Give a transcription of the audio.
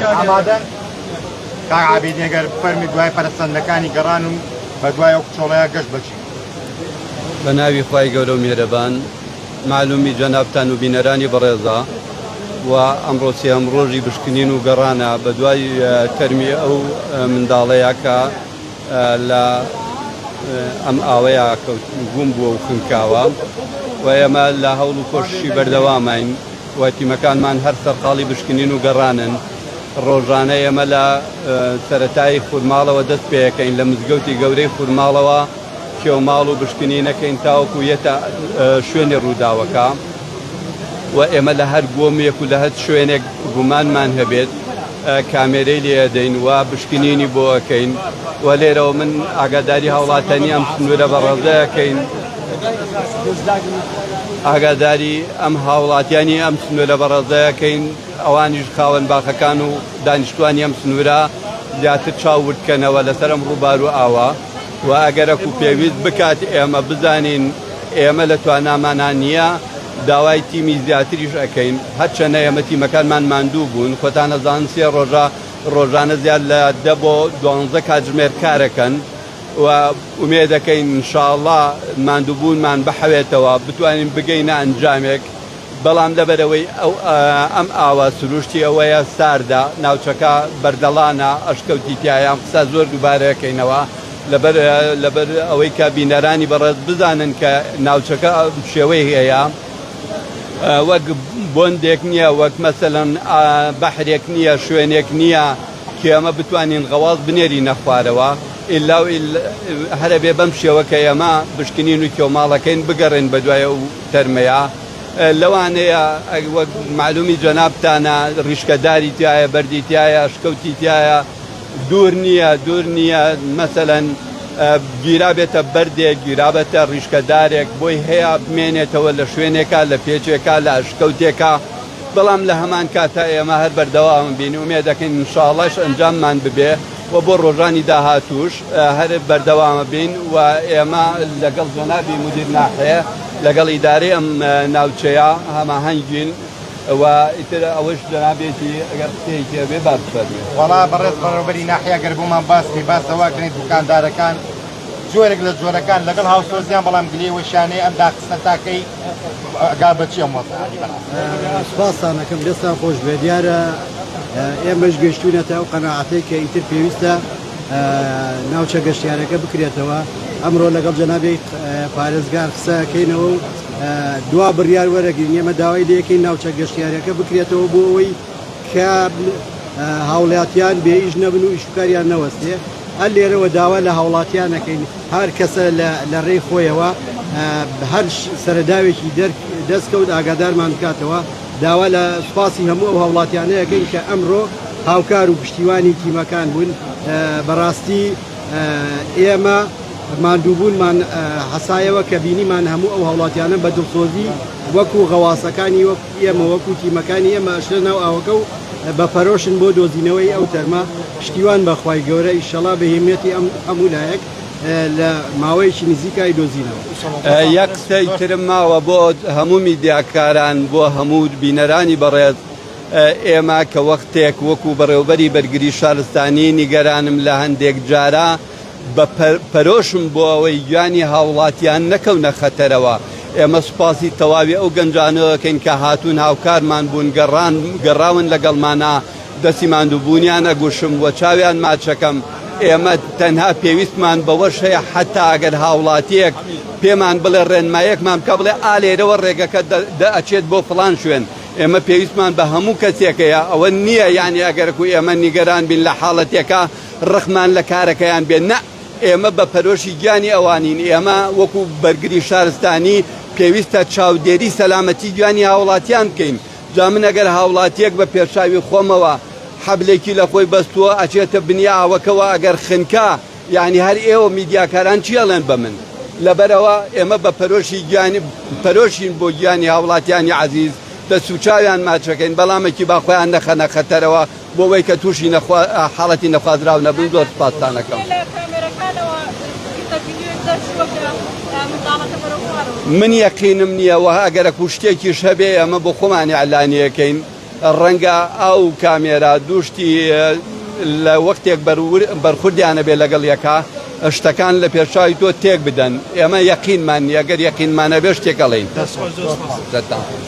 ئامادەن؟ کاک عابیدین ئەگەر بفەرمی دوای پەرەسەندنەکانی گەڕان و بەدوای ئەو کچۆڵەیە گەشت بە چی؟ بە ناوی خوای گەورە و میهرەبان مەعلومی جەنابتان و بینەرانی بەڕێزە و ئەمڕۆ سێهەم ڕۆژی بشکنین و گەڕانە بە دوای تەرمی ئەو منداڵەیە کە لە ئەم ئاوەیە کەوت گوم بووە و خنکاوە و ئێمە لە هەوڵ و کۆششی بەردەوامین و تیمەکانمان هەر سەرقاڵی بشکنین و گەڕانن. ڕۆژانە ئێمە لە سەرەتای خورماڵەوە دەست پێەکەین لە مزگەوتی گەورەی خورماڵەوە کێوماڵ و بشکنینەکەین تاوەکو یەتە شوێنی ڕووداوەکە و ئێمە لە هەر گۆمێک و لە هەر شوێنێک گومانمان هەبێت کامێرەی لێ ئەدەین و بشکنینی بۆ ئەکەین و لێرەوە من ئاگاداری هاوڵاتانی ئەم سنوورە بەڕێزە ئەکەین ئاگاداری ئەم هاوڵاتیانی ئەم سنوورە بەڕێزە ئەکەین ئەوانیش خاوەن باخەکان و دانیشتوانی ئەم سنوورە زیاتر چاو وردکەنەوە لەسەر ئەم ڕووبار و ئاوە و ئەگەرەکو پێویست بکات ئێمە بزانین ئێمە لە توانامانا نییە داوای تیمی زیاتریش ئەکەین هەرچەنە ئێمە تیمەکانمان ماندوو بوون خۆتان ئەزانن سێ ڕۆژە ڕۆژانە زیاد لە دە بۆ دوانزە کاتژمێر کارەکەن و ئومێدەکەین انشاءاللە ماندووبوونمان بحەوێتەوە بتوانین بگەینە ئەنجامێک بەڵام لەبەرئەوەی ئەو ئەم ئاوە سروشتی ئەوەیە ساردە ناوچەکە بەردەڵانە ئەشکەوتی تیایە ئەم قسە زۆر دووبارەکەینەوە لەبەر لەبەر ئەوەی کە بینەرانی بەڕێز بزانن کە ناوچەکە شێوەی هەیە وەک بۆندێک نییە وەک مەسەلەن بەحرێک نییە شوێنێک نییە کە ئێمە بتوانین غەواز بنێرینە خوارەوە ئیلا و هەرە بێ بەم شێوە کە ئێمە بشکنین و کێوماڵەکەین بگەڕێن بە دوای ئەو تەرمەیە لەوانەیە وەک معلومی جەنابتانە ڕیشکەداری تایە بەردی تایە شکەوتی تایە دوور نییە دوور نییە مەسەلەن گیرابێتە بەردێک گیرابێتە ڕیشکەدارێک بۆی هەیە بمێنێتەوە لە شوێنێکا لە پێچێکا لە ئەشکەوتێکا بەڵام لە هەمان کاتا ئێمە هەر بەردەوام بین ئومێد دەکەین انشاءڵەش ئەنجاممان ببێ و بۆ ڕۆژانی داهاتووش هەر بەردەوامە بین و ئێمە لەگەڵ جەنابی مدیر ناحیە لەگەڵ ئیدارەی ئەم ناوچەیە هەماهەنگین و ئیتر ئەوەش جەنابێتی ئەگەر قسەیەکی هەبێ با بفەرموێ. وەڵا بەڕێز بەڕێوەبەری ناحیە گەر بۆمان باس کەی باس لەوە ئەکەین دوکاندارەکان جۆرێک لە جۆرەکان لەگەڵ هاوسۆزیان بەڵام گلەیی وەشیانەیە ئەم داخستنە تاکەی ئەگا بە چی ئەم وەزعە بەڕاست. سوپاستان ئەکەم دەستتان خۆش بێ دیارە ئێمەش گەیشتوینەتە ئەو قەناعەتەی کە ئیتر پێویستە ناوچە گەشتیارەکە بکرێتەوە ئەمڕۆ لەگەڵ جەنابی پارێزگار قسە ئەکەینەوە و دوا بڕیار وەرەگرین ئێمە داوای لێکەین ناوچە گەشتیارەکە بکرێتەوە بۆ ئەوەی کە هاوڵاتیان بێ ئیش نەبن و ئیشوکاریان نەوەستێ هەر لێرەوە داوا لە هاوڵاتیان ئەکەین هەر کەسە لە ڕێی خۆیەوە هەر سەرەداوێکی دەستکەوت ئاگادارمان بکاتەوە داوا لە سوپاسی هەموو ئەو هاوڵاتیانە ئەکەین کە ئەمڕۆ هاوکار و پشتیوانی تیمەکان بوون بەڕاستی ئێمە ماندووبوونمان حەسایەوە کە بینیمان هەموو ئەو هاوڵاتیانە بە دڵسۆزی وەکو غەواسەکانی وەک ئێمە وەکو تیمەکانی ئێمە ئەشنە ناو ئاوەکە و بە پەرۆشن بۆ دۆزینەوەی ئەو تەرمە پشتیوان بە خوای گەورە ئیشەڵا بە هیمەتی ئەم هەموو لایەک لە ماوەیەکی نزیکا ئەیدۆزینەوە. یەک قسەی ترم ماوە بۆ هەموو میدیاکاران بۆ هەموو بینەرانی بەڕێز ئێمە کە وەختێک وەکو بەڕێوبەری بەرگری شارستانی نیگەرانم لە هەندێک جارا بە پەرۆشم بۆ ئەوەی گیانی هاوڵاتیان نەکەونە خەتەرەوە ئێمە سوپاسی تەواوی ئەو گەنجانە ئەکەین کە هاتوون هاوکارمان بوون گەڕان گەڕاون لەگەڵمانا دەستی ماندووبوونیان ئەگوشم و چاویان ماچەکەم ئێمە تەنها پێویستمان بەوەش هەیە حتا ئەگەر هاوڵاتیەک پێمان بڵێ ڕێنمایەکمان بکە بڵێ ئا لێرەوە ڕێگەکە ئەچێت بۆ فڵان شوێن ئێمە پێویستمان بە هەموو کەسێکەیە ئەوە نییە یعنی ئەگەرەکو ئێمە نیگەران بین لە حاڵەتێکە ڕقمان لە کارەکەیان بێ نە ئێمە بە پەرۆشی گیانی ئەوانین ئێمە وەکو بەرگری شارستانی پێویستە چاودێری سەلامەتی گیانی هاوڵاتیان بکەین جا من ئەگەر هاوڵاتیەک بە پێشاوی خۆمەوە حەبلێکی لە خۆی بەستووە ئەچێتە بنی ئاوەکەوە ئەگەر خنکا یانی هەر ئێوە میدیاکاران چی ئەڵێن بە من؟ لەبەرئەوە ئێمە بە پەرۆشی گیانی پەرۆشین بۆ گیانی هاوڵاتیانی عەزیز دەست و چاویان ماچەکەین بەڵامەکی با خۆیان نەخەنە خەتەرەوە بۆ وەی کە تووشی نەخوا حاڵەتی نەخوازراو نەبن زۆر سوپاستان ئەکەم. من یەقینم نییە وە ئەگەرەکو شتێکیش هەبێ ئێمە بۆ خۆمان ئیعلانی ئەکەین. ڕەنگە ئاو و کامێرا دووشتی لە وەختێک بەرخوردیانە بێ لەگەڵ یەکا شتەکان لە پێشچاوی تۆ تێک بدەن ئێمە یەقینمان نیە گەر یەقینمان هەبێ شتێک ئەڵێین. دەستتان خۆش.